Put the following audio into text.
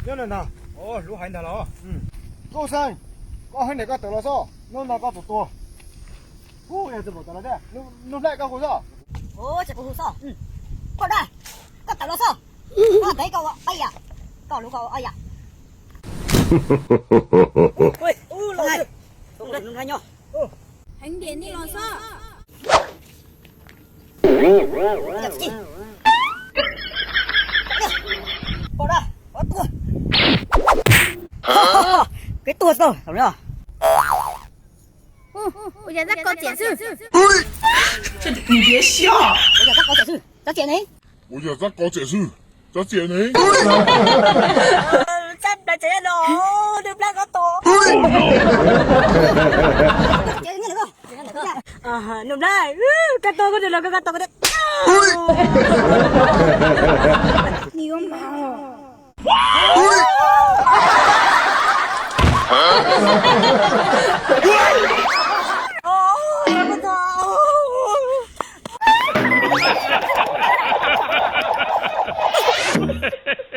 Nyob no ntag. Lub hais ntag los. Koj Xeeb, koj hais ntawm koj tawm los xwb, hnub no koj tus tuag. Hu yog tsis pom tawm los thiab, Nuj Nplaim koj hu xwb. Tsis pom hu xwb. Koj da, koj tawm los xwb. Koj tawm koj ua ob yam, koj lub koj ua ob yam. Heev ntiag nej los xwb. Kev tuag tau. Ua cas zab koj txiam xwb? Ua cas zab koj txiam xwb? Zab koj txiam xwb? Zab txiam ne? Tsab plaws tsev no, nws plab koj tua. Nws plab, koj tua koj nws los koj tua koj.